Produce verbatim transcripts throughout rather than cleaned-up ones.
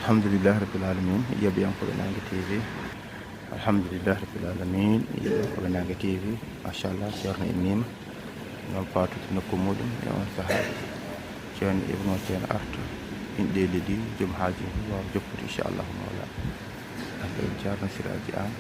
Alhamdulillahi Rabbil Alamin, yeɓiyankooɓe Naange T V. Alhamdulillahi Rabbil Alamin, yeɓiyankooɓe Naange T V. Machallah, Ceerno immiima. Noon paatude nokku muuɗum e oon sahaa. Ceerno Ibnu Ceerno arta. Inɗe leydi, joom haaji, waawa jokkude, inchallahu mawla. Hannde en Ceerno Siraaji Aan.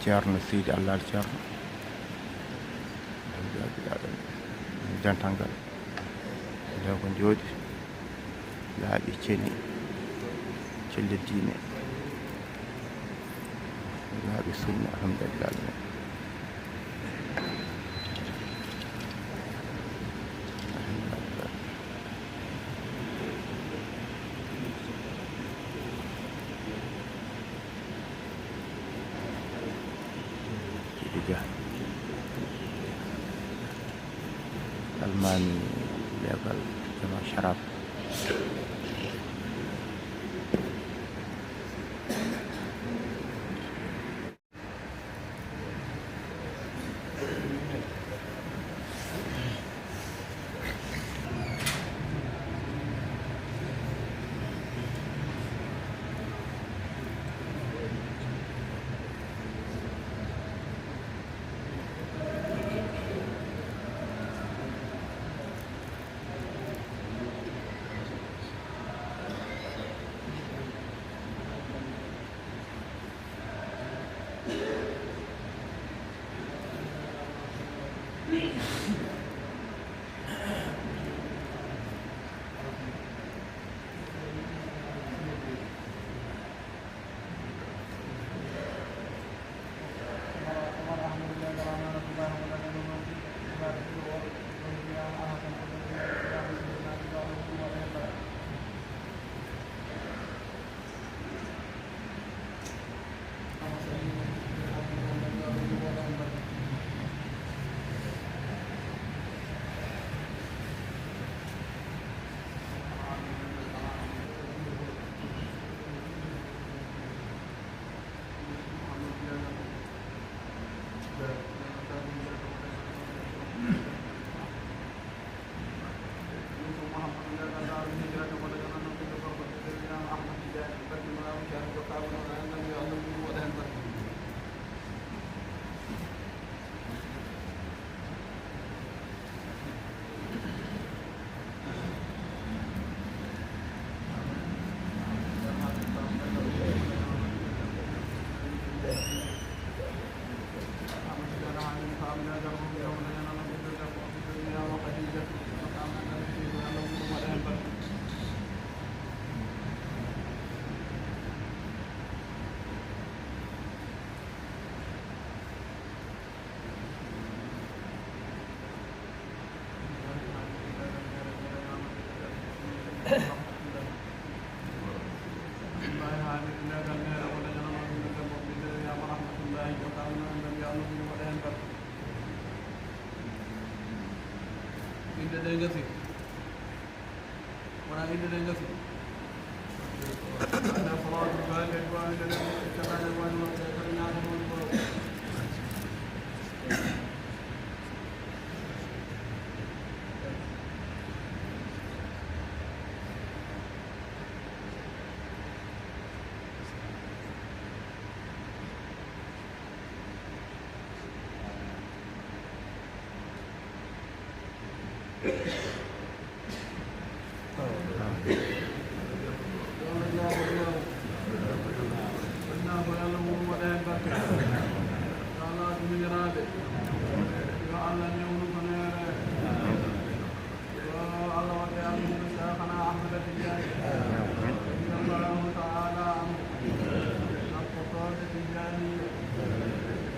Ceerno Seydi Allaali Ceerno. Dental ngal. Nde ko jooɗi. Laaɓi ceni. Celle diine. Laaɓi sunna, alhamdulillah. Siidi Jah. Almaami leegal jama Sharaf. Inde ɗe gasi. Wona inde ɗe gasi. Ande salatu fatiha ko ande ɗe ko ande woni wonde kala ñaago ɗon ko. Yo Allah newnu ko neere. Yo Allah waɗ e amin Cheikhana Ahmada Tidiane, radiyallahu ta'ala anhu, sakkotooɓe Tidianiya,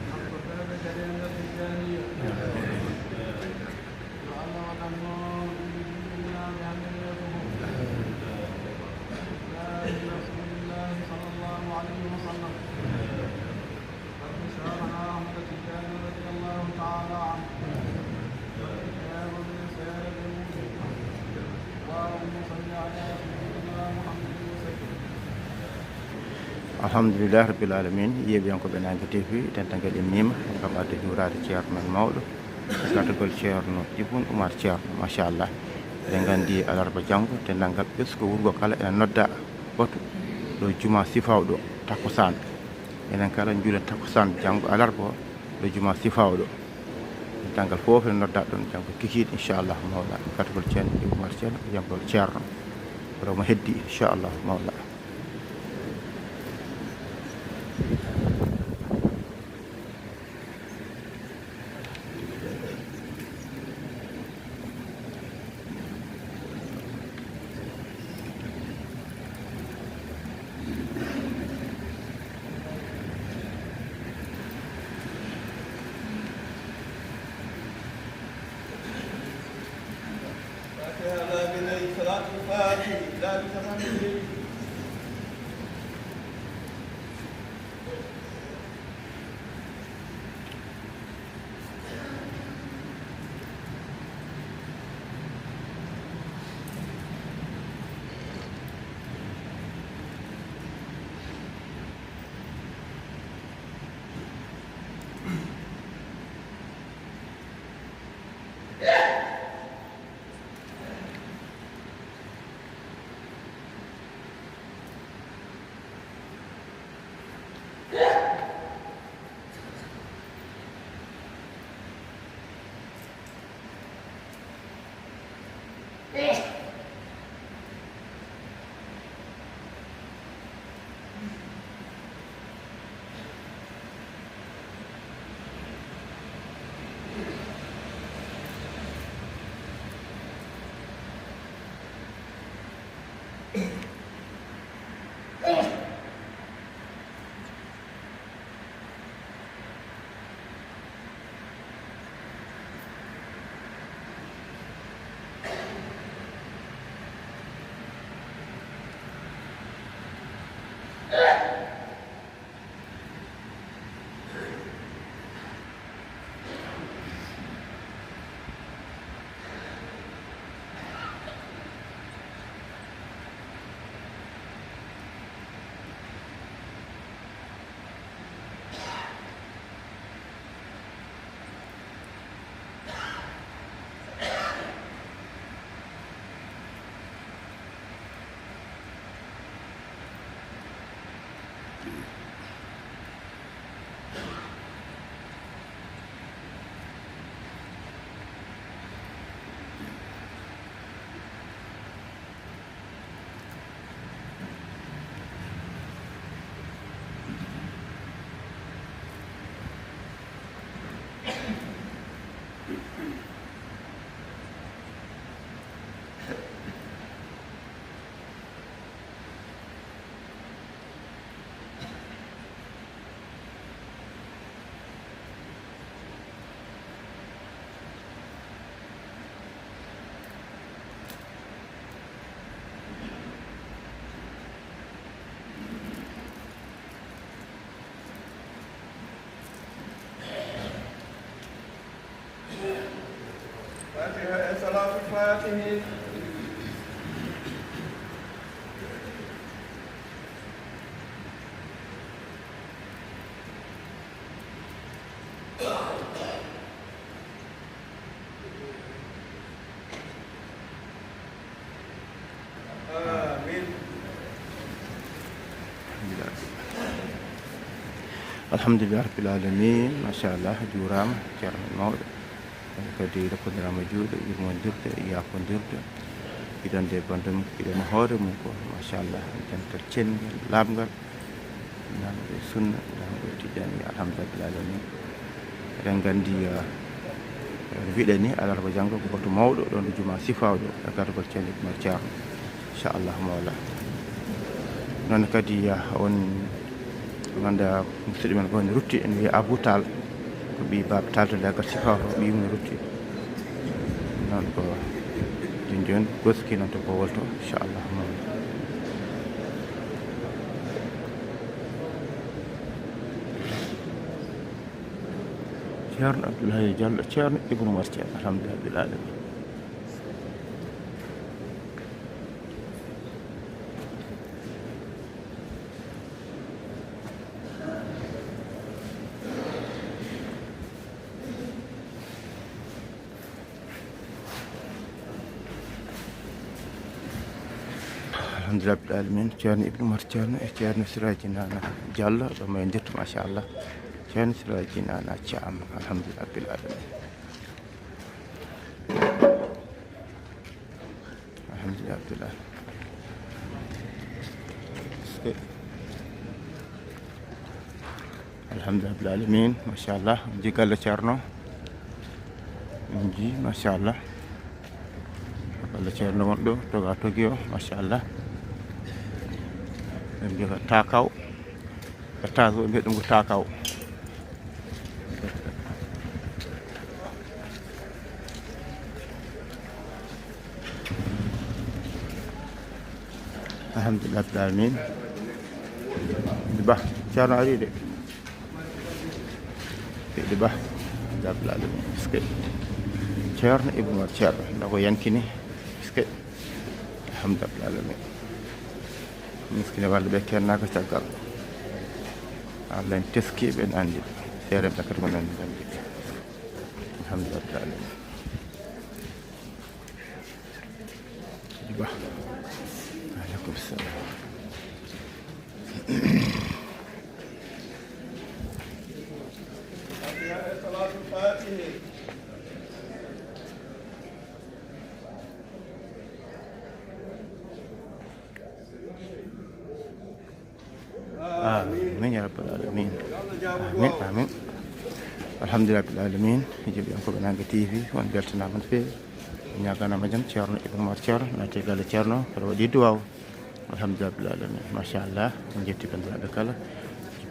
sakkotooɓe gaɗeenga Tidianiya. Yo Allah waɗan noon Alhamdulillahi Rabbil Alamin, yeeɓiyankooɓe Naange T V, dental ngal innima, ngam adde juuraade Ceerno men mawɗo, e gartugol Ceerno Ibn Umar Ceerno, machallah. Eɗen nganndi alarba janngo, denndaangal ɓesngu wuro ngo kala ene nodda batu ɗo juma Sifaaw ɗo, takkusaan. Enen kala njuulen takkusaan janngo alarba o, ɗo juma Sifaaw ɗo. Dental ngal fof ene nodda ɗon janngo kikiiɗe, inchallah mawla. Gartugol Ceerno Ibn Umar Ceerno, janngo Ceerno. Kono mo heddi, inchallah mawla. Fatiha, laabi nayi, salaatul faatihi, laabi capanɗe jeeɗiɗi. Fatiha e salaatul faatihi. Amiin. Alhamdulillah Rabbil Alamin, machallah, juuraama, ceerno mawɗo. Kadi rokkondiral juuɗe, yurmondirde, yaafondirde. Yiɗande banndum, yiɗande hoore mum ko, machallah, dental cenngal, laaɓngal. Nanɓe sunna, nanɓe tijani, alhamdulillah alamin. Eɗen nganndi, eh, no mbiɗen ni, alarba janngo ko batu mawɗo ɗon ɗo juma Sifaaw ɗo, e gartugol Ceerno Ibn Umar Ceerno, inchallah mawla. Noon kadi, eh, on ngannda musidɗo men ko woni rutti, ene wiyee Abou Tall, ko ɓii Baaba Tall to leggal Sifaaw to, ɓii mum rutti. Noon ko jooni jooni goski noon to Bowol to, inchallah mawla. Ceerno Abdoulaye Diallo, Ceerno Ibnu Umar Ceerno, alhamdulillah rabbil alamin. Alhamdulillah rabbil alamin. Ceerno Ibnu Umar Ceerno e Ceerno Siraji Nana Diallo, ɗo mo en njettu, machallah. Ceerno Siraji Nana Thiam, alhamdulillah rabbil alamin. Alhamdulillah rabbil alamin. Alhamdulillah rabbil alamin, machallah. Ji galle Ceerno. Ji, machallah. Galle Ceerno won ɗo, toga togi o, machallah. Ɓe mbiya ko takaw. Étage o, ɓe mbiya ɗum ko takaw. Alhamdulillah rabbil alamin. Ba, Ceerno ari de. Seydi Ba, alhamdulillah rabbil alamin. Est-ce que Ceerno Ibnu Umar Ceerno, nda ko yankini. Est-ce que alhamdulillah rabbil alamin. Miskine walla ɓe kennaaka caggal. Allah en teski ɓe, en anndi ɓe. Seerenɓe kadi ko noon en anndi ɓe. Alhamdulillah rabbil alamin. Ba. Aleykum salam. Amin ya rabbal alamin. Amin, amin. Alhamdulillah rabbil alamin. Jiɗɗo en ko ɓe Nangue T V, on beltanaama no feewi. Ñaaganaama jam, Ceerno Ibnu Umar Ceerno, naati galle Ceerno, kono waɗi duwaaw. Alhamdulillah rabbil alamin. Machallah, en njetti banndiraaɓe kala.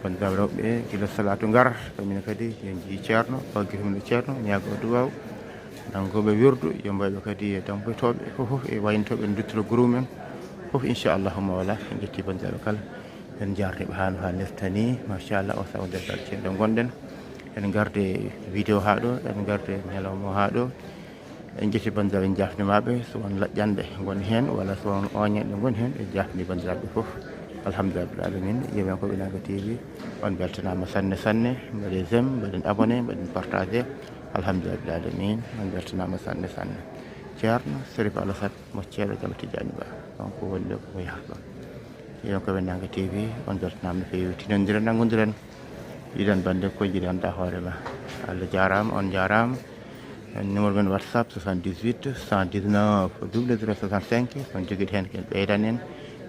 Banndiraaɓe rewɓe, gila salaatu ngar, kamina kadi, en njii Ceerno, faggi himno Ceerno, ñaago duwaaw. Nanngooɓe wirdu, yo mbayɓe kadi e damboytooɓe, fof, fof, e waynotooɓe, en duttiro guru men. Fof, inchallahu mawla, en njetti banndiraaɓe kala. En njaarniiɓe haa no haanirta ni, machallah, o sawo nder dal ceeɗe ngonɗen. En ngarde vidéo haa ɗo, en ngarde ñalawma o haa ɗo. En njetti banndiraaɓe, en njaafniima ɓe, so won laƴƴanɗe ngoni heen, walla so won ooñanɗe ngoni heen, en njaafni banndiraaɓe fof. Alhamdulillah rabbil alamin, yewen ko Winanga T V, on beltanaama sanne sanne, mbaɗen j'aime, mbaɗen abonné, mbaɗen partagé. Alhamdulillah rabbil alamin, on beltanaama sanne sanne. Ceerno Serif Alassane, mo Ceerno Jam Tijani Ba, kanko woni ɗo ko yahata ɗon. Yewen ko Winanga T V, on beltanaama no feewi, tinondiren, nanngondiren. Yiɗan bannde ko yiɗanɗa hoore ma. Allah jaaraama, on njaaraama. Numéro men WhatsApp, soixante-dix-huit, cent dix-neuf, double zéro soixante-cinq. So on jogiiɗo heen, ken ɓeydan en.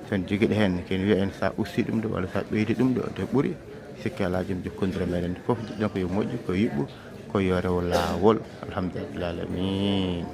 So on jogiiɗo heen, ken wiya en, sa usti ɗum ɗo, walla sa ɓeydi ɗum ɗo, nde ɓuri. Sikke alaa, jom jokkondire meɗen fof, jiɗɗen ko yo moƴƴu, ko yiɓɓu, ko yo rew laawol. Alhamdulillah alamin.